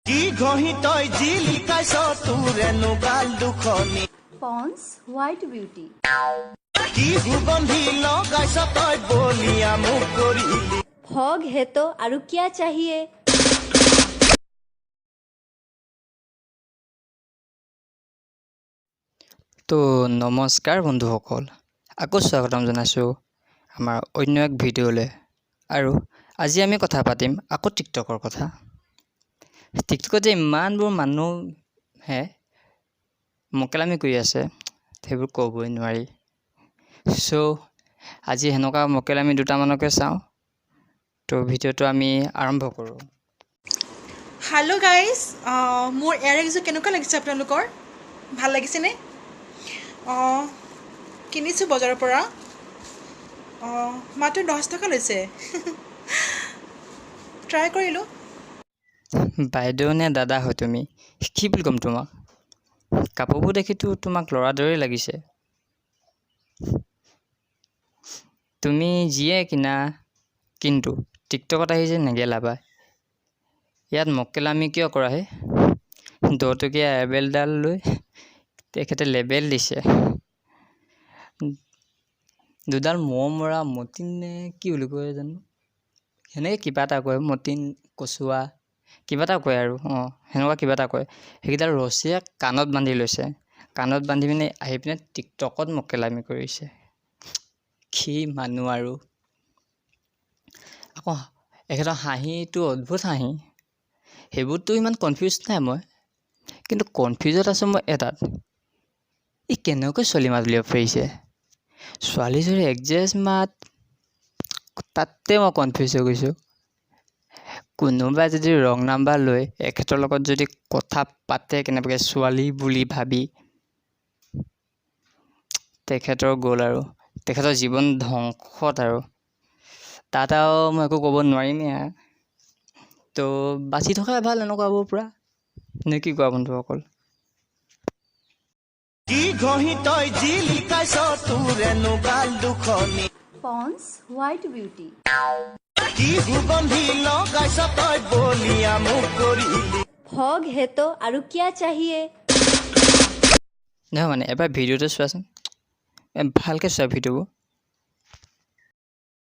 কি ঘঁহি তই জিলিকাইছ তোৰেনো গাল দুখনি? Ponds white beauty. কি সুগন্ধি লগাইছ তই বলিয়া মোক কৰিলি? ফগ হে তো আৰু কিয়া চাহিয়ে? তো নমস্কাৰ বন্ধুসকল, আকৌ স্বাগতম জনাইছোঁ আমাৰ অন্য এক ভিডিঅ'লৈ। আৰু আজি আমি কথা পাতিম আকৌ টিকটকৰ কথা। টিকটকত যে ইমানবোৰ মানুহে মকেলামি কৰি আছে, সেইবোৰ ক'বই নোৱাৰি। চ' আজি সেনেকুৱা মকেলামি দুটামানকে চাওঁ। তো ভিডিঅ'টো আমি আৰম্ভ কৰোঁ। হেল্ল' গাইজ, মোৰ এয়াৰৰিংযোৰ কেনেকুৱা লাগিছে আপোনালোকৰ? ভাল লাগিছেনে? অঁ, কিনিছোঁ বজাৰৰ পৰা। অঁ, মাত্ৰ 10 টকা লৈছে। ট্ৰাই কৰিলোঁ। বাইদেউ নে দাদা হয় তুমি? কি বুলি ক'ম তোমাক? কাপোৰবোৰ দেখিতো তোমাক ল'ৰাৰ দৰেই লাগিছে। তুমি যিয়ে কিনা, কিন্তু টিকটকত আহি যে নেগেলাবা। ইয়াত মক্কেলামি কিয় কৰা হে? 10 টকীয়া এবেলডাল লৈ তেখেতে লেবেল দিছে। দুডাল মহ মৰা মটিন নে কি বুলি কয় জানো, সেনেকৈ কিবা এটা কয়, মটিন কচুৱা কিবা এটা কয় আৰু, অঁ, সেনেকুৱা কিবা এটা কয়। সেইকেইডাল ৰছীৰে কাণত বান্ধি লৈছে। কাণত বান্ধি পিনে আহি পিনে টিকটকত মক্কেলামি কৰিছে। কি মানুহ! আৰু আকৌ এখেতৰ হাঁহিটো অদ্ভুত হাঁহি। সেইবোৰতো ইমান কনফিউজ নাই মই, কিন্তু কনফিউজত আছোঁ মই এটাত, ই কেনেকৈ ছোৱালী মাত উলিয়াব পাৰিছে? ছোৱালীজনীৰ একজেক্ট মাত, তাতে মই কনফিউজ হৈ গৈছোঁ। কোনোবাই যদি ৰং নাম্বাৰ লৈ এখেতৰ লগত যদি কথা পাতে কেনেবাকৈ ছোৱালী বুলি ভাবি, তেখেতৰ গ'ল আৰু, তেখেতৰ জীৱন ধ্বংসত। আৰু তাত আৰু মই একো ক'ব নোৱাৰিমেই আৰু। তো বাচি থকাই ভাল এনেকুৱাবোৰৰ পৰা, নে কি কোৱা বন্ধুসকল? কি ঘঁহি তই জিলিকাইছ তোৰেনো গাল দুখনি? Ponds white beauty. কি সুগন্ধি লগাইছ তই বলিয়া মোক কৰিলি? ফগ হে তো আৰু কিয়া চাহিয়ে? নহয়, মানে এবাৰ ভিডিঅ'টো চোৱাচোন, ভালকৈ চোৱা ভিডিঅ'বোৰ।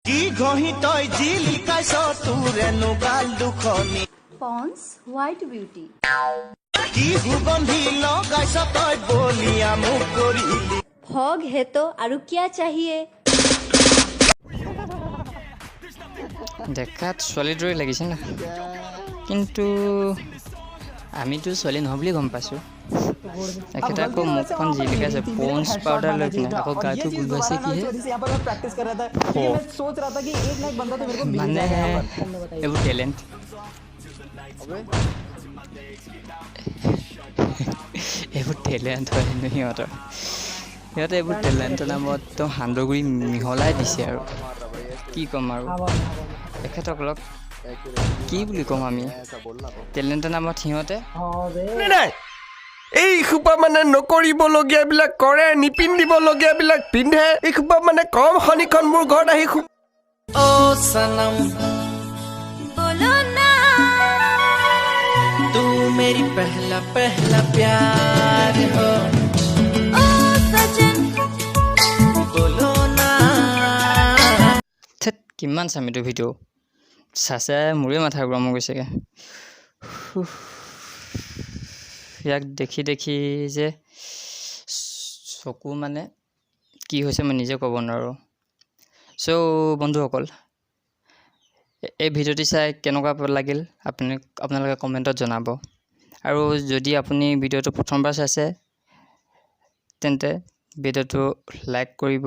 কি ঘঁহি তই জিলিকাইছ তোৰেনো গাল দুখনি? Ponds white beauty. কি সুগন্ধি লগাইছ তই বলিয়া মোক কৰিলি? ফগ হে তো আৰু কিয়া চাহিয়ে? দেখাত ছোৱালীৰ দৰে লাগিছে না? কিন্তু আমিতো ছোৱালী নহয় বুলি গম পাইছোঁ। এখেতে আকৌ মুখখন জিলিকাইছে পন্স পাউডাৰ লৈ পিনে, আকৌ গাটো গোন্ধাইছে কিহে? মানে এইবোৰ টেলেণ্ট, এইবোৰ টেলেণ্ট হয় হেনো সিহঁতৰ। সিহঁতে এইবোৰ টেলেণ্টৰ নামত একদম সান্দহগুড়ি মিহলাই দিছে। আৰু কি ক'ম আৰু এখেতসকলক, কি বুলি ক'ম আমি? টেলেণ্টৰ নামত সিহঁতে নাই, এই সোপা মানে নকৰিবলগীয়াবিলাক কৰে, নিপিন্ধিবলগীয়াবিলাক পিন্ধে। এই সোপা মানে কম শনিখন মোৰ ঘৰত আহি অ সনম, বলো না। तू मेरी पहला पहला प्यार हो। ओ सजन। बोलो ना। থেত, কিমান চাম এইটো ভিডিঅ'? চাই চাই মোৰে মাথা গৰম হৈ গৈছেগৈ। ইয়াক দেখি দেখি যে চকু মানে কি হৈছে মই নিজে ক'ব নোৱাৰোঁ। চ' বন্ধুসকল, এই ভিডিঅ'টি চাই কেনেকুৱা লাগিল আপোনালোকে কমেণ্টত জনাব। আৰু যদি আপুনি ভিডিঅ'টো প্ৰথমবাৰ চাইছে, তেন্তে ভিডিঅ'টো লাইক কৰিব,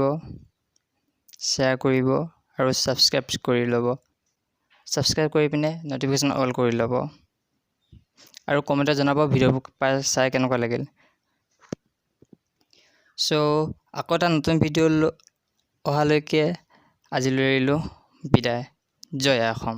শ্বেয়াৰ কৰিব আৰু ছাবস্ক্ৰাইব কৰি ল'ব। ছাবস্ক্ৰাইব কৰি পিনে ন'টিফিকেশ্যন অল কৰি ল'ব আৰু কমেণ্টত জনাব ভিডিঅ'বোৰ পাই চাই কেনেকুৱা লাগিল। চ' আকৌ এটা নতুন ভিডিঅ' অহালৈকে আজিলৈ এৰিলোঁ বিদায়। জয় আই অসম।